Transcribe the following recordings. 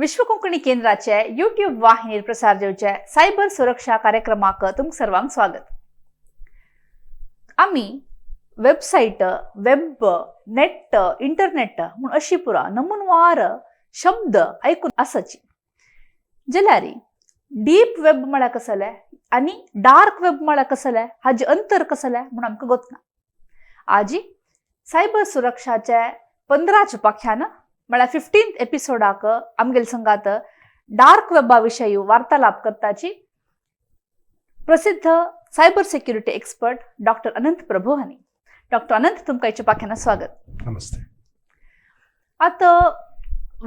विश्व कोंकणी केंद्राचे युट्यूब वाहिनीर प्रसार जावचे सायबर सुरक्षा कार्यक्रमाक तुमकां सर्वांक स्वागत. आमी वेबसायट, वेब, नेट, इंटरनेट म्हूण अशी पुरा नमुनवार शब्द आयकून आसाची. जाल्यार डीप वेब म्हळ्यार कसलें आनी डार्क वेब म्हळ्यार कसलें, हाजें अंतर कसलें म्हूण आमकां गोतना. आजी सायबर सुरक्षाचे 15 पाख्यान म्हळ्यार 15th एपिसोडाक आमगेले संगात डार्क वेबा विशयी वार्तालाप करताची प्रसिद्ध cyber security expert doctor Anant Prabhu हांणी. डॉक्टर अनंत, तुमकां हेच्या पाख्याना स्वागत. नमस्ते. आतां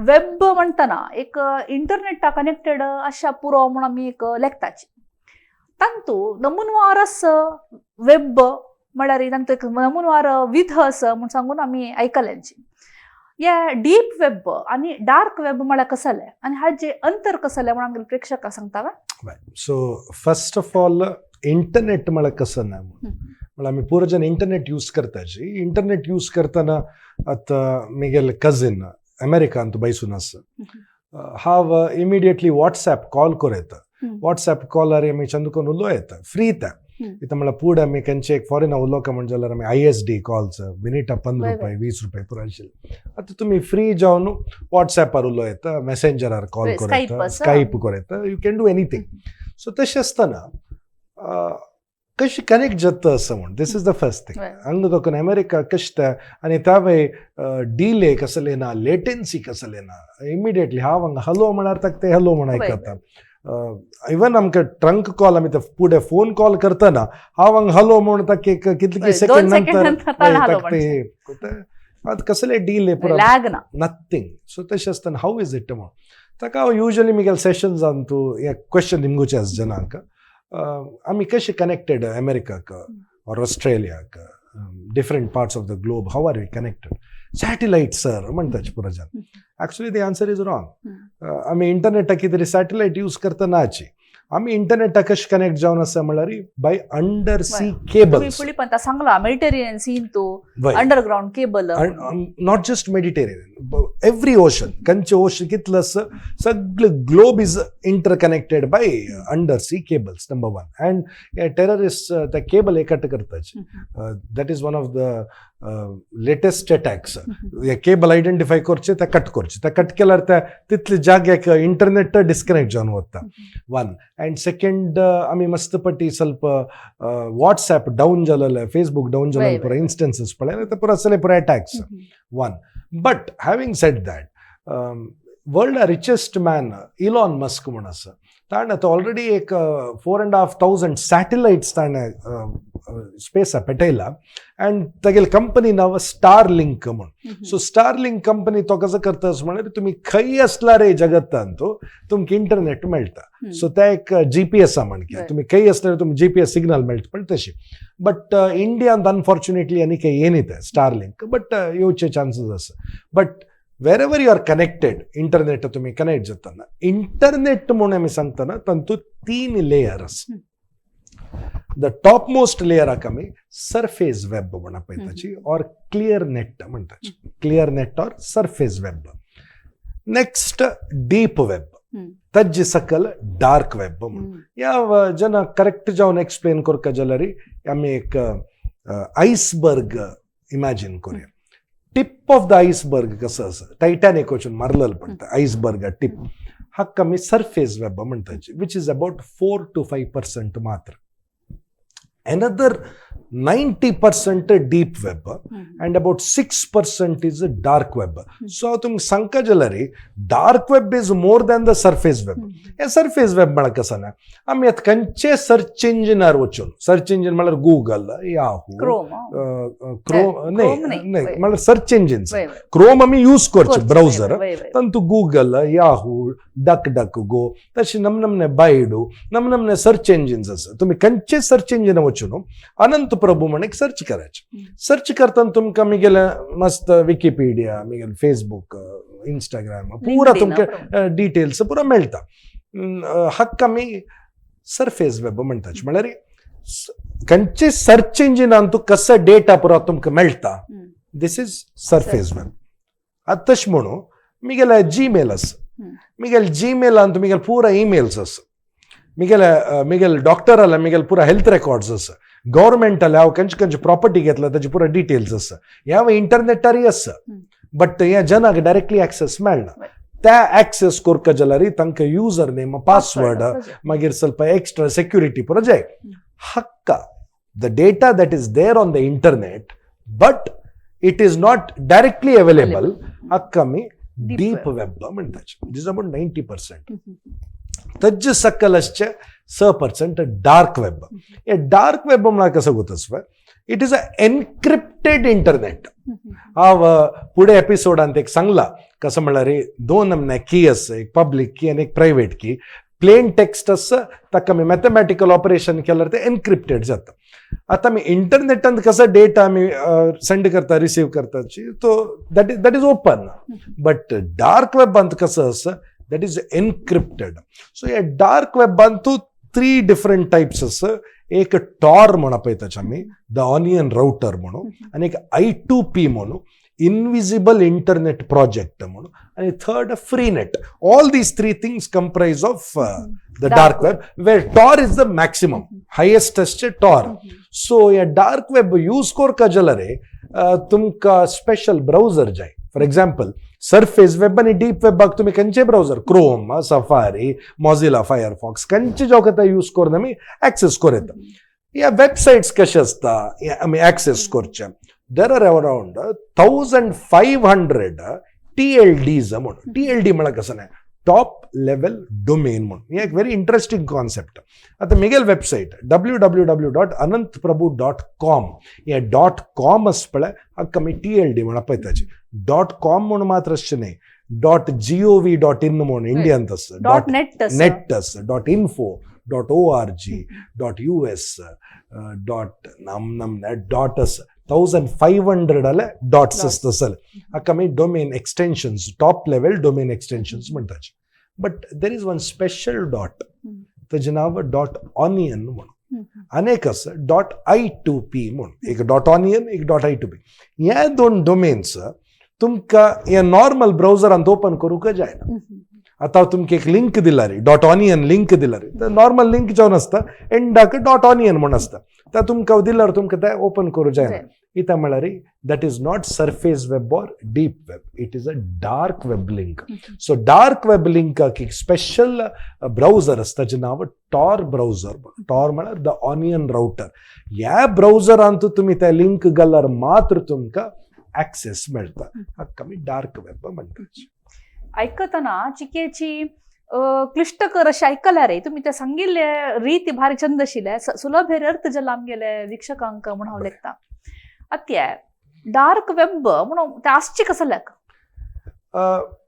वेब म्हणटना एक इंटरनेटा कनेक्टेड अशा पुरो म्हूण आमी एक लेखताची. तांतू नमुनवार आस वेब म्हळ्यार तांतू एक नमुनवार विध आसा म्हूण सांगून आमी आयकल्यांची. हे डीप वेब आनी डार्क वेब म्हळ्यार कसलें आनी हाजें अंतर कसलें म्हूण आमगेले प्रेक्षकांक सांगता वा? So first of all, internet म्हळ्यार कसं ना, म्हळ्यार आमी पुरो जन इंटरनेट यूज करताची. इंटरनेट यूज करतना आतां म्हगेले कजीन अमेरिकांत बैसून आसा, हांव इमिडिएटली वॉट्सॅप कॉल करूं येता. वॉट्सॅप कॉलार आमी चंद करून उलोवं येता, फ्री त्या. इथं म्हळ्यार पुढे आमी खंयचे एक फॉरेन उलोवका म्हण जाल्यार आमी ISD calls मिनिटा 15 रुपये, 20 रुपये पुरो आशिल्ले. आतां तुमी फ्री जावन वॉट्सॅपार उलोवं येता, मॅसेंजरार कॉल करूं Skype येता, आसा. स्कायप करूं येता, you can do anything. So तशें आसतना कशें कनेक्ट जाता असं म्हण, this is the first thing. हांगा तोकून अमेरिका कशें तें आनी त्यावे डिले कसलें ना, लेटन्सी कसलें ना, इमिडिएटली हांव हांगा हॅलो म्हळ्यार ताका ते हॅलो म्हण आयकता. इवन आमकां ट्रंक कॉल, आमी ते फुडें फोन कॉल करतना हांव हांगा हॅलो म्हूण ताका एक कितले दोन सेकंड सेकंड नंतर नंतर ताणें हॅलो ताका ते आतां कसले डिले पुरा लॅग ना. नथींग. सो तशें आसतना how is it म्हूण ताका हांव युजली म्हगेले सेशन्सान तूं हे क्वेश्चन निमगुचें आसा जनांक, आमी कशे कनेक्टेड अमेरिकाक or ऑस्ट्रेलियाक, different parts of the globe, how are we connected? Satellite sir म्हणटाचे पुरो जन. Actually, the answer is wrong. आमी इंटरनेटाक कितें तरी सॅटेलायट यूज करतना, आमी इंटरनेटाक कशें कनेक्ट जावन आसा म्हणल्यार बाय अंडर सी तुम्ही केबल्स. फुडली पण सांगला मेडिटेरियन सीन तू underground cable. Not just Mediterranean, every ocean, खंयचे ओशन कितलं आसा, सगळे globe is interconnected by under sea cables, number one. And terrorist त्या केबल एकट करताचे. That is one of the latest attacks. हे केबल आयडेंटिफाय करचे, ते कट करचे. ते कट केल्यार त्या तितले जाग्याक इंटरनेट डिस्कनेक्ट जावन वता, वन. अँड सेकंड, आमी मस्त पटी ಸ್ವಲ್ಪ ವಾट्सॅप डावन जालेले, फेसबूक डावन जालेले पुरा इन्स्टन्सीस पळयले ते पुरा सगळे पुरा attacks, one. But having said that, world richest man Elon Musk म्हूण आसा, ताणें आतां ऑलरेडी एक 4,500 सॅटेलायट्स ताणें स्पेसा पेटयला अँड तागेली कंपनी नांव स्टार लिंक म्हूण. सो स्टार लिंक कंपनी तो कसो करता म्हणल्यार तुमी खंय आसला रे जगतान तो तुमकां इंटरनेट मेळटा. सो ते एक जीपीएस आहा म्हणके तुमी खंय आसल्यार तुमकां जीपीएस सिग्नल मेळटा पण तशी. बट इंडियांत अनफॉर्च्युनेटली आनी काही येनी ते स्टार लिंक, बट येवचे चान्सीस आसा. But wherever you are connected, internet तुमी कनेक्ट जातना, इंटरनेट म्हणून आमी सांगतना तातूंत तीन लेयर आसा. The top most लेयराक आमी सरफेस वेब म्हण पळयताची ऑर क्लियर नेट म्हणटाची, clear net or surface web. Next, deep web. ताजे सकल डार्क वेब म्हणून. ह्या जना करेक्ट जावन एक्सप्लेन करका जाल्यार आमी एक आयसबर्ग इमॅजीन करूया. टिप ऑफ the iceberg कसो आसा, टायटॅनिक वचून मारलेलो पडटा आयसबर्ग टिप, हाका आमी सरफेस वेब म्हणटाची, which is about 4 to 5% मात्र. Another 90% deep web and about 6% is dark web. So तुमकां सांगका जाल्यार dark web is more than the surface web. हे सरफेस वेब म्हळ्यार कसं ना, आमी आतां खंयचे सर्च इंजिनार वचून, सर्च इंजिन म्हळ्यार Google, Yahoo, Chrome. Chrome. Chrome. न्ही. न्ही. न्ही, म्हळ्यार सर्च इंजिन्स. क्रोम आमी यूज करचे ब्राउजर. तांतू Google, Yahoo, Duck Duck Go, तशें नम नमने बायडू, नम नमने सर्च इंजिन्स आसा. तुमी खंयचे सर्च इंजिन वचून अनंत प्रभू म्हण एक सर्च करायचे. सर्च करतना तुमकां मिगेले मस्त विकिपिडिया, मिगेले फेसबूक, इंस्टाग्राम पुरा तुमकां डिटेल्स पुरा मेळटा. हाका आमी सरफेस वेब म्हणटाचे, म्हणल्यार खंयचे सर्च इंजिनान तूं कसो डेटा पुरा तुमकां मेळटा, this is surface web. आतां तशें म्हणून मिगेले जीमेल आसा. मिगेल जीमेलांत तुमगेले पुरा ईमेल्स आसा, मिगेले मिगेल डॉक्टर आल्या मिगेल पुरा हेल्थ रेकॉर्ड्स आसा, गव्हर्मेंट आल्या हांव खंयचे खंयचे प्रॉपर्टी घेतला ताचे पुरा डिटेल्स आसा. ह्या इंटरनेटारय आसा, बट ह्या जनाक डायरेक्टली एक्सेस मेळना. त्या एक्सेस करका जाल्यार तांकां युजर नेम, पासवर्ड, मागीर ಸ್ವಲ್ಪ एक्स्ट्रा सेक्युरिटी पुरा जाय. हक्का the data that is there on the internet but it is not directly available, हाका आमी डीप वेब म्हणटाचे. This about 90%. तज्ज सकल आसचे 6% डार्क वेब. हे डार्क वेब म्हळ्यार कसो गोतस, it is a encrypted internet. हांव फुडें एपिसोडांत एक सांगला कसं म्हणल्यार दोन नमने की आसा, एक पब्लीक की आनी एक प्रायवेट की. प्लेन टेक्स्ट आसा, ताका आमी मॅथमॅटिकल ऑपरेशन केल्यार ते एनक्रिप्टेड जाता. आतां आमी इंटरनेटांत कसो डेटा आमी सेंड करता, रिसीव करता, तो that is open, but dark वेबांत कसो आसा, that is encrypted. सो ह्या डार्क वेबांत थ्री डिफरंट टायप्स आसा. एक टॉर म्हणून पळयता आमी, the onion router म्हणून, आनी एक I to P म्हणून, इनविजिबल इंटरनेट प्रोजेक्ट म्हणून, आणि third Freenet. All these three things comprise of the dark web, where Tor is the maximum, highest आसचे टॉर. सो हे डार्क वेब यूज करका जाल्यार तुमकां स्पेशल ब्राउजर जाय. फॉर एक्झाम्पल, सरफेस वेब आनी deep वेबाक तुमी खंयचे browser, Chrome, safari, Mozilla Firefox, खंयचे जावं ते यूज करून आमी एक्सेस करूं येता. ह्या वेबसायट्स कशे आसता, हे आमी एक्सेस करचे, there are around 1500 TLDs म्हणून. TLD म्हळ्यार कसं नाही, टॉप लेवल डोमेन म्हणून. ही एक व्हेरी इंटरेस्टिंग कॉन्सेप्ट. आतां मिगेल वेबसायट www.anantprabhu.com, हे डॉट कॉम आसा पळय, हाका आमी TLD म्हणून पळयताची. डॉट कॉम म्हणून मात्र अशें न्ही, .gov.in म्हणून इंडियांत आसा, डॉट नेट. नेट आसा, .info, .org, .us, dot नम नम डॉट आसा. 1500 आले डॉट्स आसता सर. हाका आमी domain extensions, top level domain extensions म्हणटाचे. But there is one special dot, ताजें नांव डॉट ऑनियन म्हणून. आनी एक आसा .I2P म्हणून. एक डॉट ऑनियन, एक .I2P. हे दोन डोमेन्स तुमकां हे नॉर्मल ब्रावजरांत ओपन करूंक जायना. आतां तुमकां एक लिंक दिला रे, डॉट ऑनियन लिंक दिला रे, तर नॉर्मल लिंक जावन आसता, एंडाक डॉट ऑनियन म्हूण आसता. ते तुमकां दिल्यार तुमकां ते ओपन करूं जायना. कित्याक म्हळ्यार that is not surface web or deep web, it is a dark web link. So dark web लिंकाक एक स्पेशल ब्राउजर आसता, ताजें नांव टॉर ब्राउजर. टॉर म्हळ्यार the onion router. ह्या ब्राउजरांत तुमी ते लिंक घाल्यार मात्र तुमकां एक्सेस मेळटा. हाका आमी डार्क वेब म्हणटात. आयकतना चिकेची क्लिश्टकर अशें आयकल्यार रे, तुमी ते सांगिल्ले रीती भारी चंद आशिल्ले, सुलभ अर्थ जाला आमगेले वीक्षकांक म्हूण हांव लेखता. आत्या डार्क वेब म्हणून ते आसचे कसं लेख?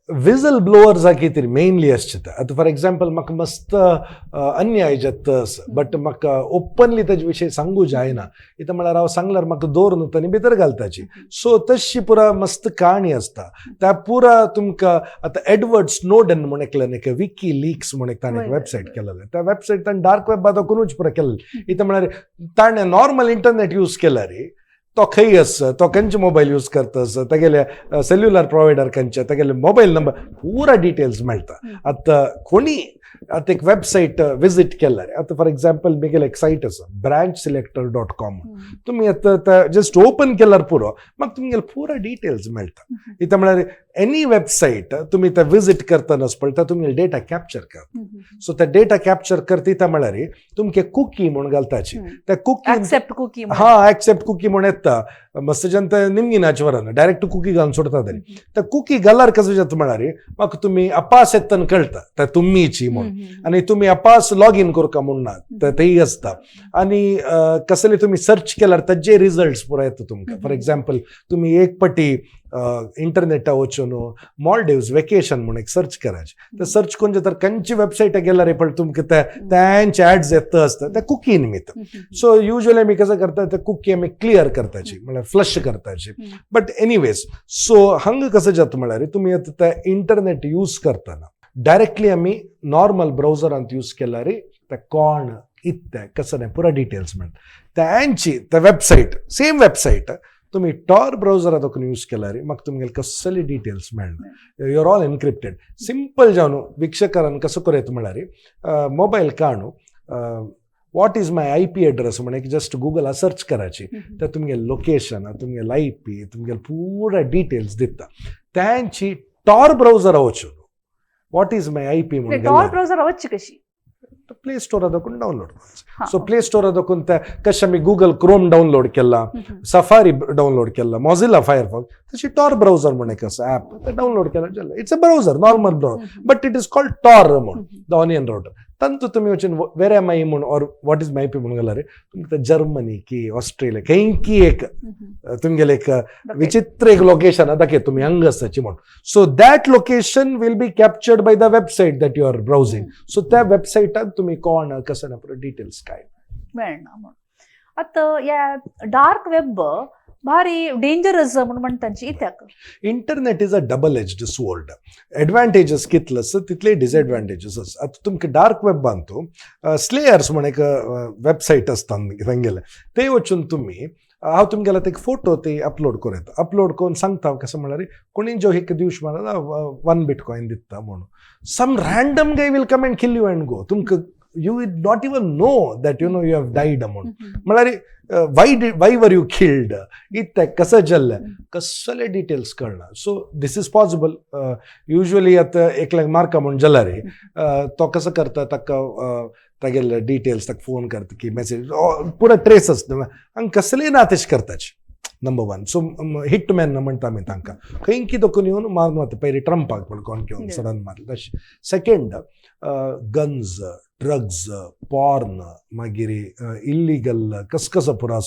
विजल ब्लोवर्साक कितें मेनली आसचे ते. आतां फॉर एग्जाम्पल, म्हाका मस्त अन्याय जाता, बट म्हाका ओपनली ताजे विशयी सांगू जायना. कितें म्हळ्यार हांव सांगल्यार म्हाका दवरून तांणी भितर घालताची. सो तशी पुरा मस्त काणी आसता त्या पुरा तुमकां. आतां एडवर्ड स्नोडन म्हूण एकल्यान एक विकी लिक्स म्हूण एक ताणें एक वेबसायट केलेलें. त्या वेबसायट ताणें डार्क वेब दाखोवनूच पुरा केलेलें. कितें म्हळ्यार ताणें नॉर्मल इंटरनेट यूज केल्यार तो खंय आसा, तो खंयचे मोबायल यूज करता आसा, तागेले सेल्युलर प्रोवायडर खंयचे, तागेले मोबायल नंबर, पुरा डिटेल्स मेळटा. आतां कोणी आतां एक वेबसायट विजीट केल्यार, आतां फॉर एक्झाम्पल मिगेले एक सायट आसा, branchselector.com, तुमी आतां जस्ट ओपन केल्यार पुरो, म्हाका तुमगेले पुरा डिटेल्स मेळटा. कितें म्हळ्यार एनी वेबसायट तुमी ते विजीट करतना पळयता, तुमगेले डेटा कॅप्चर करता. सो ते डेटा कॅप्चर करता म्हळ्यार तुमके कुकी म्हूण घालताची. त्या कुकी एक्सेप्ट कुकी. हा, एक्सेप्ट कुकी म्हूण येता. मस्त जन ते निमगी नाचवरान डायरेक्ट कुकी घालून सोडता तरी. त्या कुकी घाल्यार कसं जाता म्हळ्यार म्हाका तुमी अपास येतना कळटा त्या तुमीची म्हूण, आनी तुमी अपास लॉग इन करका म्हूण ना तर तेय आसता. आनी कसले तुमी सर्च केल्यार ताजे रिजल्ट्स पुरा येता तुमकां. फॉर एक्झाम्पल, तुमी एक पटी इंटरनेटा वचून मॉल्डिव्स वेकेशन म्हूण एक सर्च करायचे, तर सर्च करून तर खंयची वेबसायट गेल्यार पळय तुमकां ते त्यांचे ऍड्स येता आसता त्या कुकी निमित्त. सो युजली आमी कसं करता, ते कुकी आमी क्लियर करताची, म्हळ्यार फ्लश करताची. बट एनिवेज, सो हांगा कसं जाता म्हळ्यार तुमी आतां ते इंटरनेट यूज करतना डायरेक्टली आमी नॉर्मल ब्रावजरांत यूज केल्यार ते कोण इत्ते कसं नाही पुरा डिटेल्स मेळटा. त्यांची ते वेबसायट, सेम वेबसायट तुमी टॉर ब्रावजरा दोकून यूज केल्यार म्हाका तुमगेले कसले डिटेल्स मेळना, you are all encrypted. Simple जावन वीक्षकरान कसो करूं येता म्हळ्यार मोबायल काडून "What is my IP address?" म्हण एक जस्ट गुगला सर्च करायची, तर तुमगे लोकेशन, तुमगे आयपी, तुमगे पुरा डिटेल्स दिता. त्यांची टॉर ब्रावजर वचून "What is my IP?" म्हणून टॉर ब्राउझर वच्ची कशी? प्ले स्टोर दाखवून डाउनलोड. सो प्ले स्टोर दाखवून त्या कशें आमी गुगल क्रोम डाउनलोड केला, सफारी डाउनलोड केला, मॉझिला फायरफॉक्स, तशी टॉर ब्राउझर म्हणून एक आसा ॲप, ते डाउनलोड केला. It's a browser, normal browser, but it is called Tor म्हणून, the onion router. तांतू तुमी वचून "वेर एम I" म्हूण or "What is my IP" म्हणून घाल्यार तुमकां जर्मनी की ऑस्ट्रेलिया खंयकी एक तुमगेले एक विचित्र एक लोकेशन दाखय तुमी हांगा आसाची म्हणून. So that location will be captured by the website that you are browsing. So त्या वेबसायटाक तुमी कोण कसं ना पुरो डिटेल्स काय मेळना म्हणून. आतां ह्या डार्क वेब भारी डेंजरस म्हणून म्हणटांची, कित्याक? Internet is a double edged sword. Advantages कितले आसा तितले डिसएडवांटेजीस आसा. आतां तुमकां डार्क वेब बांदतो स्लेयर्स म्हण एक वेबसायट आसता तांगेले, ते वचून तुमी हांव तुमगेलो एक फोटो ते अपलोड करूं येता. अपलोड करून सांगता कसं म्हळ्यार कोणी जो एक दिवश म्हळ्यार वन बिटकॉयन दिता म्हणून, some random guy will come and kill you and go. तुमकां you will not even know that you have died म्हणून. म्हळ्यार why were you killed, इत्याक कसं जाल्लें, कसले डिटेल्स कळना. So this is possible. Usually आतां एकल्याक मारका म्हूण जाल्यार तो कसो करता, ताका तागेले डिटेल्स ताका फोन करता की मेसेज पुरा ट्रेस आसता आनी कसलेय ना तशें करताचे. Number one, so hit man म्हणटा आमी तांकां, खंय की दोकून येवन मारून वता. पयलीं ट्रंपाक म्हण कोण घेवन सडन मारले तशें. सेकेंड, गन्स, ड्रग्स, पॉर्न, मागीर इल्लिगल कसकस पुरा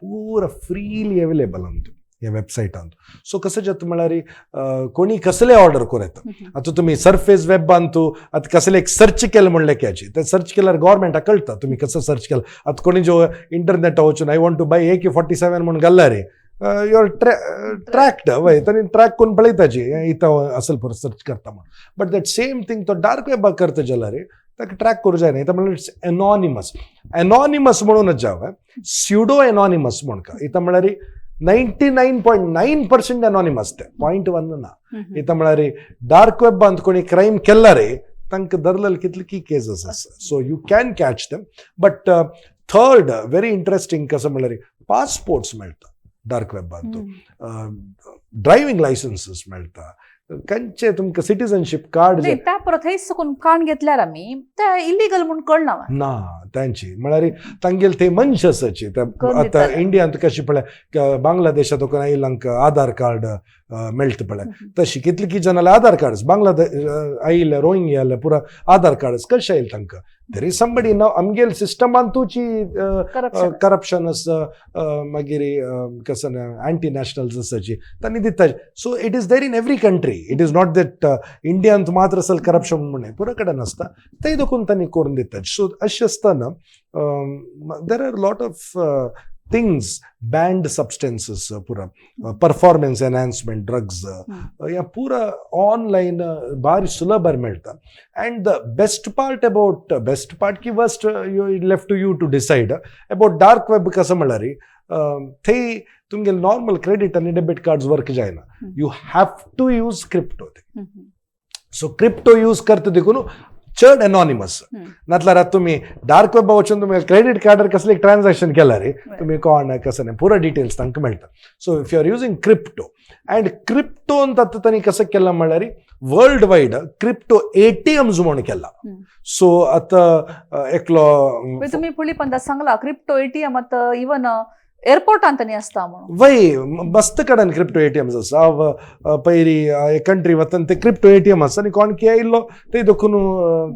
पुरा फ्रीली अवेलेबल अंतु ह्या वेबसायटांत. सो कसं जाता म्हळ्यार कोणी कसले ऑर्डर करूं येता. आतां तुमी सर्फेस वेबांतू आतां कसले एक सर्च केलें म्हणलें कॅची ते सर्च केल्यार गव्हर्मेंटाक कळटा तुमी कसं सर्च केलें. आतां कोणी जो इंटरनेटा वचून "I want to buy AK-47" म्हणून घाल्यार you are tracked. वय, तांणी ट्रॅक करून पळयताची इथं असल पुरो सर्च करता म्हणून. बट that same thing तो डार्क वेबाक करता जाल्यार ताका ट्रॅक करूं जायना. इथं म्हणल्यार it's anonymous. Anonymous म्हणूनच जावं स्युडो एनॉनिमस म्हणका. इथं म्हळ्यार 99.9% एनॉनिमस, ते 0.1 ना. इथं म्हळ्यार डार्क वेबांत कोणी क्रायम केला रे तांकां धरलेले कितले की केसीस आसा. So you can catch them. But third, very interesting कसं म्हळ्यार पासपोर्ट्स मेळटा डार्क वेबांत, ड्रायव्हिंग लायसन्सीस मेळटा, खंयचे तुमकां सिटीजनशीप कार्ड. नाही, त्या परत थंयच सकून काण घेतल्यार आमी ते इलिगल म्हणून कळना. ना, तांची म्हळ्यार तांगेले ते मनश आसाची. करून आतां दिताले. इंडियांत कशी पळय बांगलादेशात आयिल्ल्यांक आधार कार्ड मेळटा पळय, तशी कितली की जाणाले आधार कार्ड बांगलादेश आयिल्ले, रोहिंग्या आयिल्ले पुरा आधार कार्ड कशें आयले तांकां? There is somebody ना आमगेले सिस्टमांतूची करप्शन. करप्शन आसा. मागीर कसं ना अँटी नॅशनल्स आसाची तांणी दिता. So it is there in every country. It is not that इंडियांत मात्र असल करप्शन म्हणून, पुरा कडेन आसता ते देखून तांणी करून दितात. सो अशें आसतना there are lot of things, banned substances, पुरा परफॉर्मन्स एनहान्समेंट ड्रग्स ह्या पुरा ऑनलायन भारी सुलभार मेळटा. And the best part about, best part की worst, you left to you to decide, about dark web कसं म्हळ्यार थंय तुमगेले नॉर्मल क्रेडिट आनी डेबिट कार्ड्स वर्क जायना. You have to use crypto. So crypto use करता देखून चड एनॉनिमस. नातल्यार आतां तुमी डार्क वेबा वचून तुमी क्रेडिट कार्डार कसले ट्रान्झॅक्शन केल्यार तुमी कोण कसं नाही पुरा डिटेल्स तांकां मेळटा. So if you are using crypto, and krypton आतां तांणी कसं केलां म्हणल्यार वर्ल्ड वायड क्रिप्टो एटीएम्स म्हणून केला. सो आतां एकलो मागीर तुमी फुडली पंदा सांगला क्रिप्टो एटीएम आतां इवन एअरपोर्टान तांणी आसता म्हणून. वय, मस्त कडेन क्रिप्टो एटीएम्स आसा. हांव पयली एक कंट्री वतना ते क्रिप्टो एटीएम आसा आनी कोण की आयिल्लो ते देखून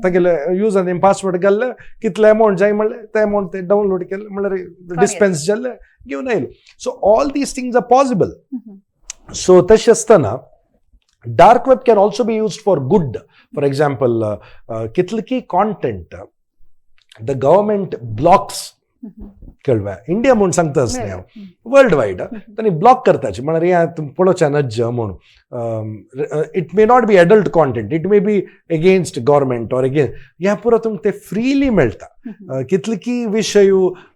तागेले युजर नेम पासवर्ड घाल्ले, कितले अमावंट जाय म्हणलें, ते अमावंट ते डावनलोड केले म्हणल्यार डिस्पेन्स जाल्ले घेवन आयलो. So all these things are possible. So तशें आसतना dark web can also be used for good. For example, कितले की कॉन्टेंट the government blocks, कळ्ळें? इंडिया म्हूण सांगता न्ही हांव, वर्ल्ड वायड तांणी ब्लॉक करताचे म्हळ्यार हें पळोवचें नज्ज म्हणून. It may not be adult content, it may be against government or against ह्या पुरो तुमकां ते फ्रीली मेळटा. कितली विशय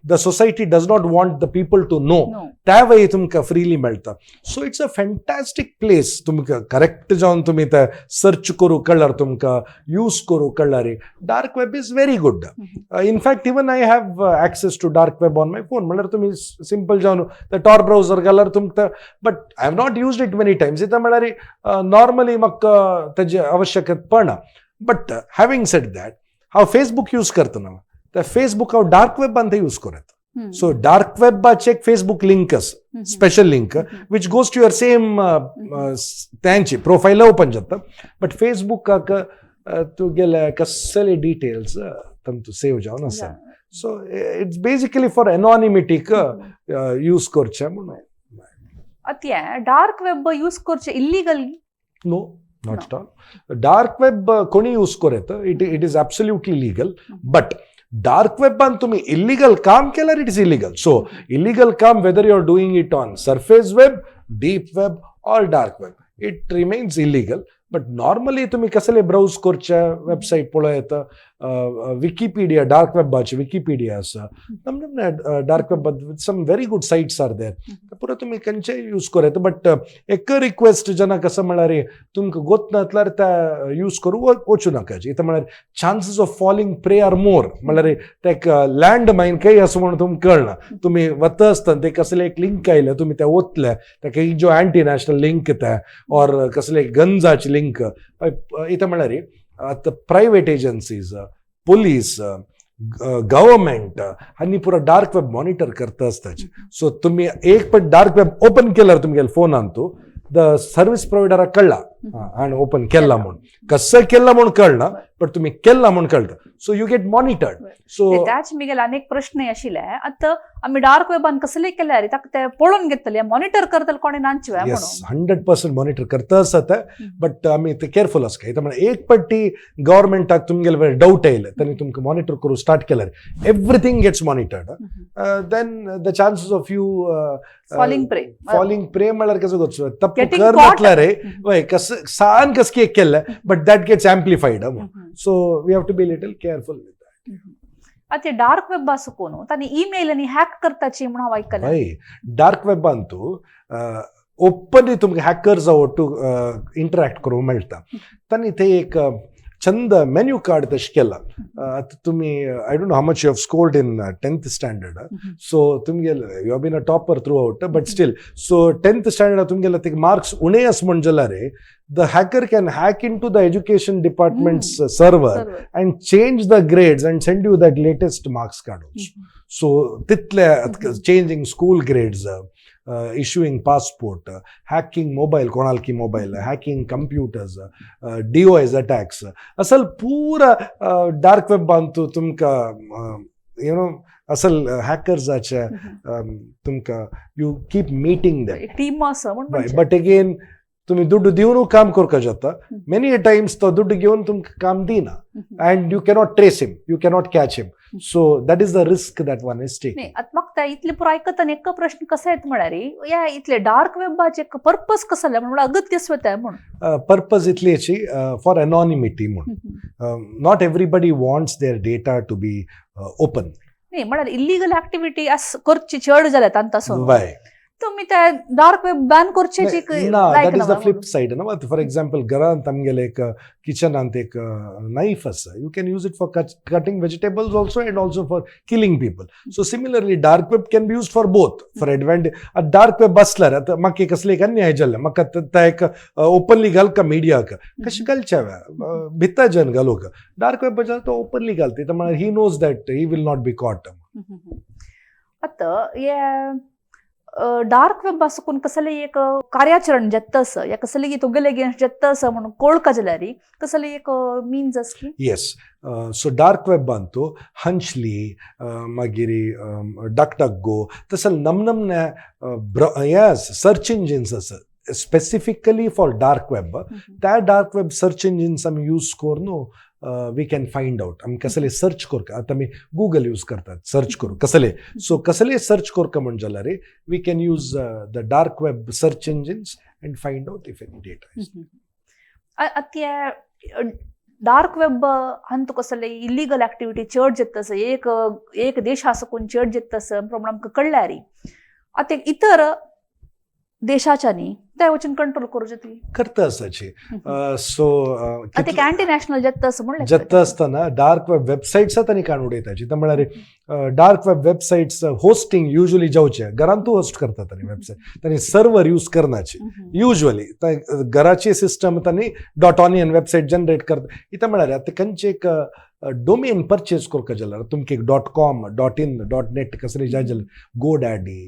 the society does not want the people to know, त्या वय तुमकां फ्रीली मेळटा. So it's a fantastic place. तुमकां करेक्ट जावन तुमी ते सर्च करूंक कळ्ळ्यार, तुमकां यूज करूंक कळ्ळ्यार, dark web is very good. In fact, even I have access to dark web on my phone. म्हणल्यार तुमी सिंपल जावन ते टॉर ब्राउजर घाल्यार तुमकां, but I have not used it many times. इथं म्हणल्यार नॉर्मली म्हाका तेजी आवश्यकता पडना. बट हॅविंग सेड that, हांव फेसबूक यूज करतना त्या फेसबूक हांव डार्क वेबान ते यूज करत. सो डार्क वेबाचे एक फेसबूक लिंक आसा, special link which goes to your same त्यांची प्रोफायल ओपन जाता, बट फेसबुकाक तुगेले कसले डिटेल्स तांतू सेव जावन आसा. सो it's basically for एनॉनिमिटीक यूज करचें म्हणून. आतां डार्क वेब यूज करचे illegal? No, not at all. Dark web कोणी यूज करूं येता. It is absolutely legal, but dark वेबान तुम्ही इलिगल काम केल्यार it is illegal. So illegal काम, whether you are doing it on surface web, deep web or dark web, it remains illegal. But normally तुम्ही कसले browse करचे website पळोवं येता. Wikipedia, dark वेबाचे Wikipedia आसा. नम dark web, some very good sites are there. पुरो तुमी खंयचेय यूज करूं येता. बट एक रिक्वेस्ट जेन्ना कसं म्हळ्यार, तुमकां गोत नासल्यार त्या यूज करूं वचूं नाका. इथं म्हळ्यार chances of falling prey are more. म्हळ्यार ते लँड मायन काही असं म्हणून तुमकां कळना. तुमी वता आसतना ते कसले एक लिंक आयले, तुमी ते वतले, ताका एक जो अँटी नॅशनल लिंक येता ऑर कसले गन्साची लिंक. इथं म्हळ्यार आतां प्रायवेट एजन्सीज, पोलीस, गव्हर्मेंट हांणी पुरो डार्क वेब मॉनिटर करता आसताचे. सो तुमी एक पण डार्क वेब ओपन केल्यार तुमगेले फोनान, तूं the service प्रोवायडराक कळ्ळा हाणें ओपन केला म्हूण. कसं केला म्हूण कळना, बट तुमी केला म्हूण कळटा. So you get monitored. So त्याच मिगेल अनेक प्रश्न आशिल्ले. आतां आमी डार्क वेबान कसले केल्यार ताका ते पळोवन घेतले, मॉनिटर करतले कोणी नांचवे? येस, 100% मॉनिटर करता आसता. बट आमी ते केअरफुल आसता. इथं म्हळ्यार एक पट्टी गव्हर्मेंटाक तुमगेले डाउट येयले, तांणी तुमकां मॉनिटर करूंक स्टार्ट केल्यार, everything gets monitored, then the chances of you falling pray. Falling pray म्हळ्यार कसं करचो तप्पू Getting कर caught. म्हटल्यार रे वय कसं सान कसं एक केल्लें, but that gets amplified. So we have to be little careful with. आतां डार्क वेब आसूं न्हू, तांणी ईमेल आनी हॅक करताची म्हणून हांव आयकलें. हय, डार्क वेबांतू ओपनली तुमकां हॅकर्स ಒಟ್ಟು इंटरॅक्ट करूंक मेळटा. तांणी ते एक चंद मेन्यू कार्ड तशें केलां. आतां तुमी, I don't know how much you have scored in 10th standard. So तुमगेले, you have been a topper throughout, but still, so 10th standard तुमगेले ते मार्क्स उणे आस म्हण जाल्यार, the hacker can hack into the education department's server and change the grades and send you that latest marks card also. So तितले changing school grades, issuing passport, hacking mobile, कोणालकी mobile, hacking computers, DoS attacks, असल पुरा dark web Antu तुमकां you know असल हॅकर्साचे तुमकां you keep meeting them. Team आसा म्हण. But again, तुमी दुड्डू दिवन काम करपाक जाता. मेनी टायम्स तो दुड्डू घेवन तुमकां काम दिना and you cannot trace him, you cannot catch him. So that is the risk that one is taking. न्ही, आतां म्हाका इतले पुरो आयकतना एक प्रश्न कसो येता म्हळ्यार, ह्या इतले डार्क वेबाचे पर्पज कसो जालें म्हणून, अगत्य स्वता म्हूण? पर्पज इतली अशी फॉर एनॉनिमिटी म्हूण. Not everybody wants their data to be open. न्ही, म्हळ्यार इलिगल ऍक्टिव्हिटी करची चड जाल्या तांकां. वय. तुमी ते डार्क वेब बॅन करचे? ना, that is the flip side ना. फॉर एक्झाम्पल, घरांत आमगेले एक किचनांत एक नायफ आसा. You can use it for cutting vegetables also and also for killing people. So similarly, dark web can be used for both, for advantage. Dark web आसल्यार आतां म्हाका कसले एक अन्याय जाल्ले, म्हाका ते एक ओपनली घालका मिडियाक, कशें घालचे हांवें भितर जन घालूंक. डार्क वेब तो ओपनली घालता म्हळ्यार he knows that he will not be caught. आतां हे डार्क वेब आसून कसले एक कार्याचरण जाता आसा या कसले तुगेले अगेन्स्ट जाता आसा म्हणून कळका जाल्यार कसले एक मिन्स आसली? येस, सो डार्क वेब अंतू हंचली, मागीर डक डक गो, तसं नमनमने येस सर्च इंजिन्स आसा स्पेसिफिकली फॉर डार्क वेब. त्या डार्क वेब सर्च इंजिन्स आमी यूज करून we can find out. आमी कसले सर्च करता, आतां आमी गुगल यूज करतात सर्च करूं कसले. सो कसले सर्च करता म्हण जाल्यार, we can use the dark web search engines and find out if any data. आतां डार्क वेब हांतू कसले इलिगल ऍक्टिव्हिटी चड जाता आसा, एक एक देशा सकून चड जाता आसा प्रमाण आमकां कळ्ळ्यार आतां इतर देशाच्यांनी ते वचून कंट्रोल करूं जातली करता आसाची. सो आतां एक अँटी नॅशनल जाता असं म्हणलें. जाता आसतना डार्क वेब वेबसायट्स तांणी काडून उडयताची. ते म्हळ्यार dark web websites hosting usually जावचे घरांतू होस्ट करतात तांणी वेबसायट, तांणी सर्वर यूज करनाची. युजली घराची सिस्टम तांणी डॉट ऑनियन वेबसायट जनरेट करता. इथं म्हळ्यार आतां खंयचे एक डोमेन परचेज करपाक जाल्यार तुमकां एक dot com, dot in, dot net कसले जाय जाल्यार GoDaddy,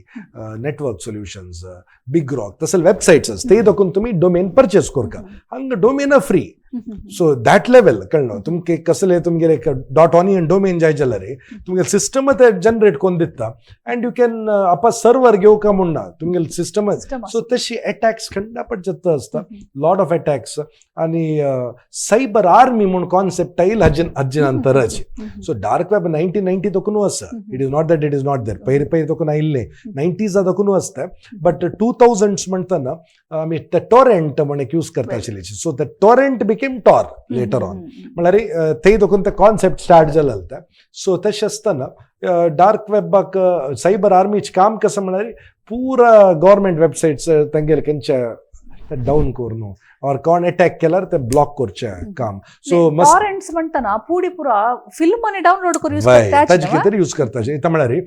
network solutions, big rock तसले वेबसायट्स आसा ते दाखोवन तुमी डोमेन परचेज करका. हांगा domain free. So that level कळ्ळो तुमके कसले तुमगेले एक डॉट ऑनियन डोमेन जाय जाल्यार तुमगे सिस्टम ते जनरेट करून दिता अँड you can आपा सर्वर घेवका म्हूण ना, तुमगेले सिस्टमच. सो तशी अटॅक्स खंडापट जाता आसता, लॉट ऑफ अटॅक्स. आनी सायबर आर्मी म्हूण कॉन्सेप्ट आयल हाजे नंतरच. सो डार्क वेब 1990 तकून आसा. It is not that it is not there. पयर पयर तकून आयिल्लें, नायन्टीजा तकून आसता. बट 2000s म्हणटना आमी ते टॉरेंट म्हण एक यूज करता आशिल्ली. So the torrent became Tor later on. म्हळ्यार थंय देखून ते कॉन्सेप्ट स्टार्ट जालें. सो तशें आसतना डार्क वेबाक सायबर आर्मीचें काम कसं म्हळ्यार पुरा गव्हर्मेंट वेबसायट्स तांगेले खंयच्या डावन करून ऑर कोण अटॅक केल्यार ते ब्लॉक करचें काम. सो मस्त. टॉरेंट्स म्हणटना पुडी पुरा फिल्म आनी डावनलोड करून यूज वय करता. ताजे खातीर यूज करता. इथं म्हळ्यार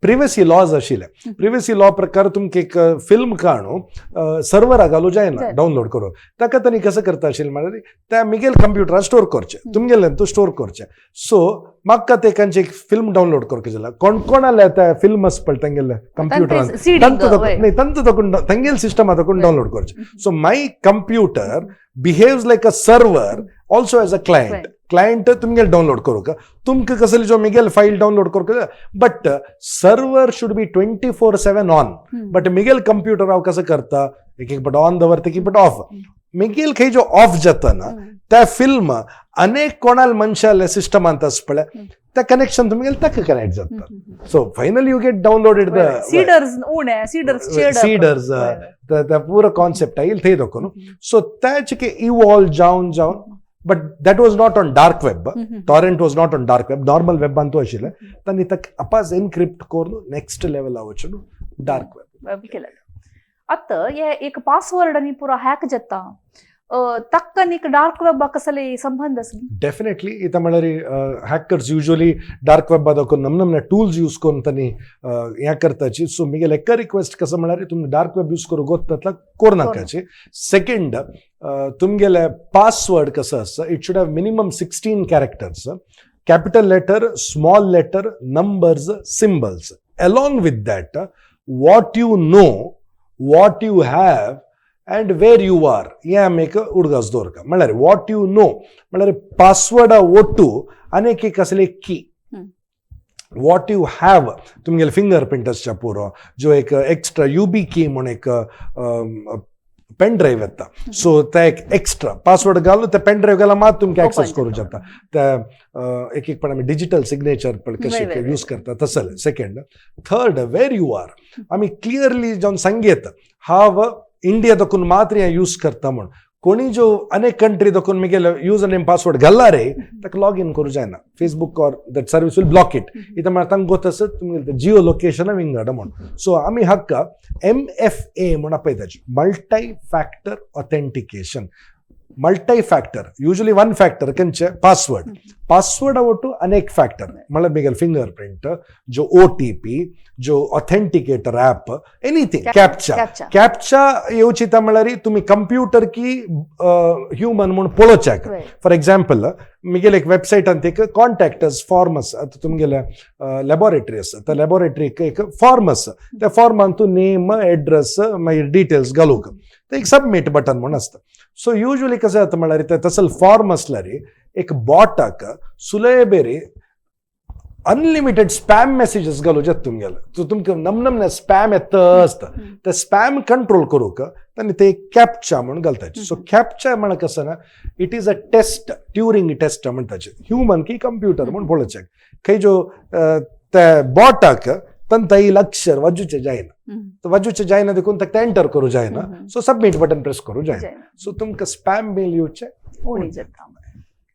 प्रिव्हसी लॉज आशिल्ले. प्रिव्हसी लॉ प्रकार तुमकां एक फिल्म काडून सर्वरा घालूं जायना जायना. डावनलोड करून. ताका तांणी कसं करता आशिल्लें म्हळ्यार त्या मिगेल कंप्युटरार स्टोर करचें, तुमगेलें तूं स्टोर करचें. सो म्हाका ते खंयचे एक फिल्म डावनलोड करपाक जाल्यार कोण कोणाले त्या फिल्म आसा पळय तांगेले कंप्युटरान सीडिंग. न्ही तांचो दाखोवन तांगेले सिस्टमा दाखोवन डावनलोड करचें. So my computer behaves like a server also as a client. Client तुमगेले डावनलोड करूंक तुमकां कसली जो मिगेल फायल डावनलोड करूंक, but server should be 24/7 on. But मिगेल computer हांव कसं करता, एक एक पट ऑन दवरता, एक एक पट ऑफ. मिगेल खंय जो ऑफ जाता ना त्या फिल्म अनेक कोणाल मनशाले सिस्टमांत आसा पळय त्या कनेक्शन तुमगेले ताका कनेक्ट जाता. So finally you get downloaded the seeders उणे सीडर्स चेड. सीडर्स त्या पुरो कॉन्सेप्ट आयल थंय दाखोवन. सो त्याचे इवॉल्व जावन जावन, but that was not on dark web. Torrent was not on dark web, normal वेबान तूं आशिल्लें. तांणी ताका आपास एनक्रिप्ट करून नेक्स्ट लेवला वचून डार्क वेब वेब केलें. आतां हे एक पासवर्ड आनी पुरो हॅक जाता, ताका आनी डार्क वेबा कसले संबंध आसा? डेफिनेटली. इथं म्हळ्यार हॅकर्स युजली डार्क वेबा दाखोवन नमनमने टूल्स यूज करून तांणी हें करताची. सो मिगेल एका रिक्वेस्ट कसं म्हळ्यार तुमी डार्क वेब यूज करूंक गोत करनाकाची. सेकंड, तुमगेले पासवर्ड कसं आसा, it should have minimum 16 characters, capital letter, small letter, numbers, symbols. Along with that, what you know, what you have and where you are हें आमी एक उडगास दवरता. म्हळ्यार what you know म्हळ्यार पासवर्डा ಒಟ್ಟು अनेक एक कसले की. What you have तुमगेले फिंगर प्रिंट आसच्या पुरो, जो एक एक्स्ट्रा युबी की म्हूण एक पेन ड्रायव्ह येता. सो ते एक एक्स्ट्रा पासवर्ड घालून ते पेन ड्रायव्ह घाला मात तुमकां एक्सेस करूं जाता. त्या एक एक पण आमी डिजिटल सिग्नेचर पण कशें यूज करता तसले. Second, third, where you are. आमी क्लियरली जावन सांगयत हांव इंडिया दाखोवन मात्र हें यूज करता म्हूण. कोणी जो अनेक कंट्री दाखोवन मिगेले युजर नेम पासवर्ड घालला रे ताका लॉग इन करूं जायना. Facebook or that service will block it. इथं म्हळ्यार तांकां गोत आसत तुमगेले जिओ लोकेशन विंगड म्हूण. सो आमी हाका MFA म्हूण आपयताची, multi factor authentication. Multi factor, usually one factor खंयचे पासवर्ड. पासवर्ड ಒಟ್ಟು अनेक फॅक्टर म्हळ्यार मिगेल फिंगर प्रिंट, जो OTP, जो authenticator app, anything, captcha. Captcha. Captcha येवची ता म्हळ्यार तुमी कंप्युटर की ह्युमन म्हूण पळोवच्याक. फॉर एक्झाम्पल, मिगेल एक वेबसायटान एक कॉन्टॅक्ट फॉर्म आसा. आतां तुमगेले लॅबोरेटरी आसा, त्या लॅबोरेटरीक एक फॉर्म आसा. त्या फॉर्मान तूं नेम, एड्रेस, मागीर डिटेल्स घालूंक ते एक सबमीट बटन म्हूण आसता. सो युजली कसं जाता म्हळ्यार ते तसले फॉर्म आसल्यार एक बॉटाक सुलय बेरी अनलिमिटेड स्पॅम मॅसेजीस घालूं जाता तुमगेले. सो तुमकां नमनमने स्पॅम येता आसता. ते स्पॅम कंट्रोल करूंक तांणी ते कॅपचा म्हणून घालताचे. सो कॅपचा म्हळ्यार कसं ना, it is a test, Turing test म्हणटाचे, human की कंप्युटर म्हूण पळोवचें. खंय जो त्या बॉटाक तांकां येयल अक्षर वाजूचें जायना, वाजूचें जायना देखून ताका एंटर करूं जायना. सो सबमीट बटन प्रेस करूं जायना. सो तुमकां स्पॅम मेल येवचें उणी जाता.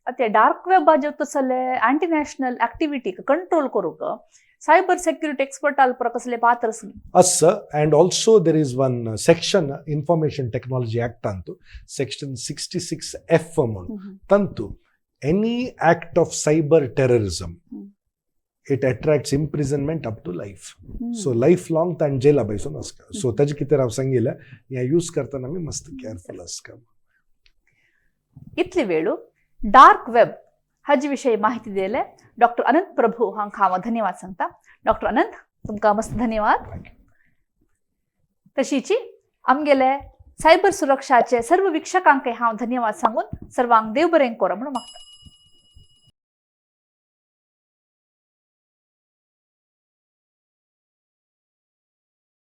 आतां डार्क वेबाचेर तसले अँटी नॅशनल ऍक्टिव्हिटीक कंट्रोल करूंक सायबर सेक्युरिटी एक्सपर्ट आल कसले पात्र आसा. Us and also there is one section Information Technology Act ಅಂತು, ಸೆಕ್ಷನ್ 66F म्हणून ತಂತು any act of cyber terrorism, it attracts imprisonment up to life. So life long ताण जेला बैसून आसका. So ताजे कितें हांव सांगिल्लें, हें यूज करतना आमी मस्त केअरफुल आसका. इतली वेळू डार्क वेब हाजे विषयी माहिती दिले डॉक्टर अनंत प्रभू हांकां हांव धन्यवाद सांगता. डॉक्टर अनंत, तुमकां मस्त धन्यवाद. Thank you. तशीची आमगेले सायबर सुरक्षाचे सर्व वीक्षकांकय हांव धन्यवाद सांगून सर्वांक देव बरें करो म्हणून मागता.